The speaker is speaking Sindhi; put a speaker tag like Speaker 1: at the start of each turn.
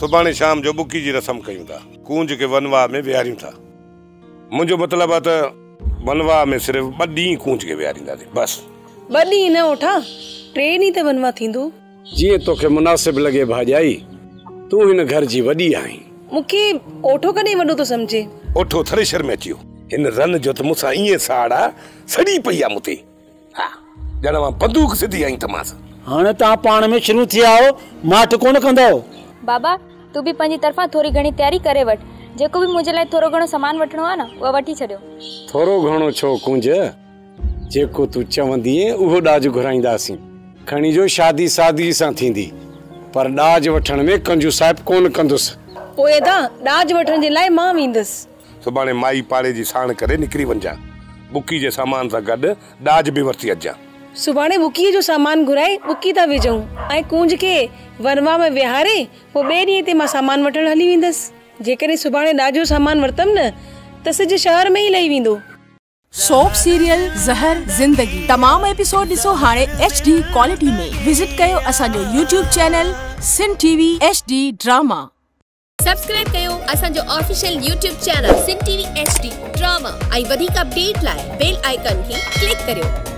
Speaker 1: سڀاڻي شام جو ٻڪي جي رسم ڪيون ٿا. ڪونج کي ونواهه ۾ ويهاريون ٿا. منهنجو مطلب آهي ته ونواهه ۾ صرف ٻه ڏينهن ڪونج کي ويهارينداسين بس.
Speaker 2: ٻه ڏينهن نه اوٺا، ٽي ڏينهن ته ونواهه ٿيندو.
Speaker 3: جيئن توکي مناسب لڳي ڀاڄائي، تون هن گهر جي وڏي آهين.
Speaker 2: مون کي اوٺو ڪڏهن وڏو ٿو سمجهي.
Speaker 1: اوٺو ٿريشر ۾ اچي ويو. هن رن جو ته مون سان ائين ساڙ آ، سڙي پئي آ مون تي. ها، ڄڻ مان بندوق سڌي هنئي ٿمانس.
Speaker 4: هاڻي توهان پاڻ ۾ شروع ٿيا آهيو، ماٺ ڪونه ڪندؤ.
Speaker 5: بابا، تون به پنهنجي طرفان ٿوري گهڻي تياري ڪري وٺ. جيڪو به منهنجي لاء ٿورو گهڻو سامان وٺڻو آهي نه، اهو وٺي ڇڏيو.
Speaker 3: ٿورو گهڻو ڇو ڪونج، جيڪو تون چوندينء اهو ڏاج گهرائينداسين. کڻي جو شادي سادگي سان ٿيندي، پر ڏاج وٺڻ ۾ ڪنجوسائپ ڪونه ڪندس.
Speaker 2: پوء ادا، ڏاج وٺڻ جي لاء مان ويندس.
Speaker 1: سڀاڻي مائي پاڙي جي ساڻ ڪري نڪري وڃجان. ٻڪي جي سامان سان گڏ ڏاج به ورتي اچجان.
Speaker 2: سڀاڻي ٻڪيء جو سامان گهرائي ٻڪي ٿا وجهون ۽ ڪونج کي ونواهه ۾ ويهاري پوء ٻئي ڏينهن تي مان سامان وٺڻ هلي ويندس. جيڪڏهن سڀاڻي ڏاج جو سامان ورتم نه ته سج شهر ۾ ئي لهي ويندو.
Speaker 6: سوپ سيريل زهر زندگي تمام ايپيسوڊ ڏسو هاڻي ايڇ ڊي ڪوالٽي ۾. وزٽ ڪيو اسان جو YouTube channel Sindh T V H D drama.
Speaker 7: Subscribe ڪيو اسان جو official YouTube channel Sindh T V H D drama ۽ وڌيڪ اپڊيٽ لاء بيل آئيڪان کي ڪلڪ ڪريو.